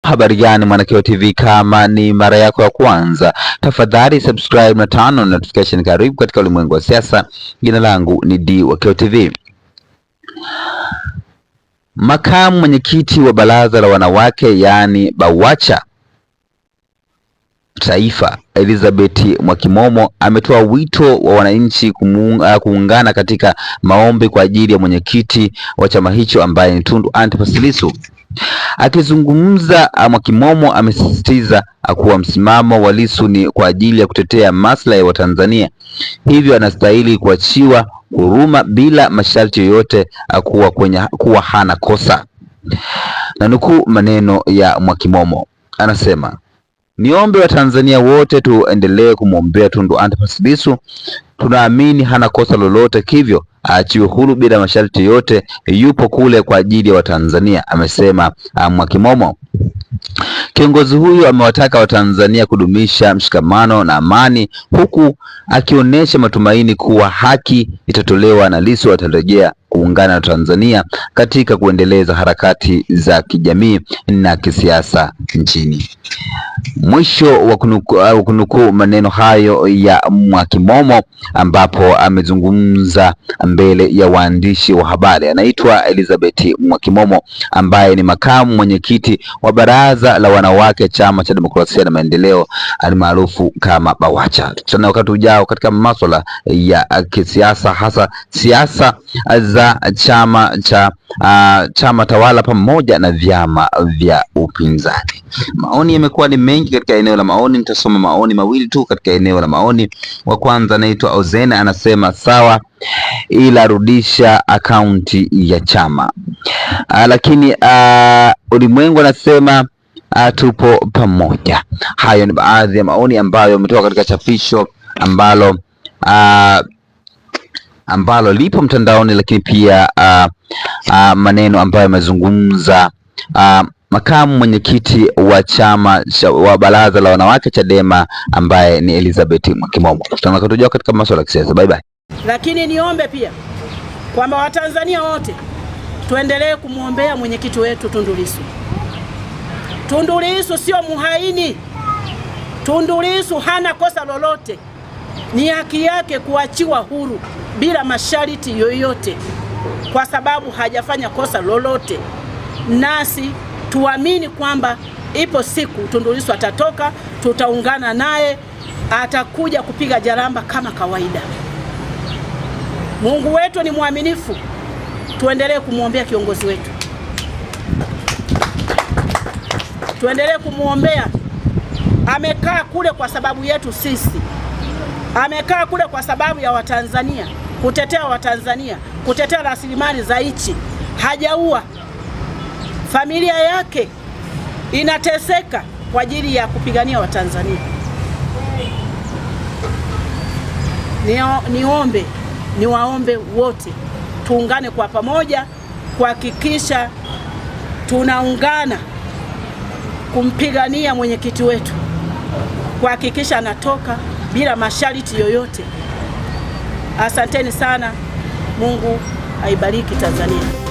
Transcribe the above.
Habari gani Mwanakiwa TV, kama ni mara yako ya kwanza, tafadhali subscribe na turn on notification. Karibu katika ulimwengu wa siasa. Jina langu ni D wa Keo TV. Makamu mwenyekiti wa baraza la wanawake yaani BAWACHA Taifa, Elizabeth Mwakimomo ametoa wito wa wananchi kuungana katika maombi kwa ajili ya mwenyekiti wa chama hicho ambaye ni Tundu Antipas Lissu. Akizungumza, Mwakimomo amesisitiza kuwa msimamo wa Lissu ni kwa ajili ya kutetea maslahi ya Watanzania, hivyo anastahili kuachiwa huruma bila masharti yoyote, kuwa hana kosa. Na nukuu maneno ya Mwakimomo, anasema: niombe Watanzania wote tuendelee kumwombea Tundu Antipas Lissu. Tunaamini hana kosa lolote, kivyo aachiwe huru bila masharti yote. Yupo kule kwa ajili ya Watanzania, amesema Mwakimomo. Kiongozi huyu amewataka Watanzania kudumisha mshikamano na amani, huku akionyesha matumaini kuwa haki itatolewa na Lissu atarejea kuungana na Tanzania katika kuendeleza harakati za kijamii na kisiasa nchini. Mwisho wa kunukuu maneno hayo ya Mwakimomo, ambapo amezungumza mbele ya waandishi wa habari. Anaitwa Elizabeth Mwakimomo ambaye ni makamu mwenyekiti wa baraza la wanawake chama cha demokrasia na maendeleo almaarufu kama BAWACHA. Tukutane wakati ujao katika masuala ya kisiasa, hasa siasa za chama cha chama tawala pamoja na vyama vya upinzani. Maoni yamekuwa ni mengi katika eneo la maoni. Nitasoma maoni mawili tu katika eneo la maoni. Wa kwanza anaitwa Ozena anasema sawa, ila rudisha akaunti ya chama. Lakini Ulimwengu anasema tupo pamoja. Hayo ni baadhi ya maoni ambayo yametoka katika chapisho ambalo lipo mtandaoni, lakini pia maneno ambayo yamezungumza makamu mwenyekiti wa chama wa baraza la wanawake Chadema ambaye ni Elizabeth Mwakimomo. Tukutane katika masuala ya kisiasa. Bye bye. Lakini niombe pia kwamba Watanzania wote tuendelee kumwombea mwenyekiti wetu Tundu Lissu. Tundu Lissu sio muhaini. Tundu Lissu hana kosa lolote, ni haki yake kuachiwa huru bila masharti yoyote, kwa sababu hajafanya kosa lolote. Nasi tuamini kwamba ipo siku Tundu Lissu atatoka, tutaungana naye, atakuja kupiga jaramba kama kawaida. Mungu wetu ni mwaminifu, tuendelee kumwombea kiongozi wetu, tuendelee kumwombea. Amekaa kule kwa sababu yetu sisi, amekaa kule kwa sababu ya Watanzania, kutetea Watanzania, kutetea rasilimali za nchi. Hajaua, familia yake inateseka kwa ajili ya kupigania Watanzania. Niombe, niwaombe wote tuungane kwa pamoja kuhakikisha tunaungana kumpigania mwenyekiti wetu, kuhakikisha anatoka bila masharti yoyote. Asanteni sana. Mungu aibariki Tanzania.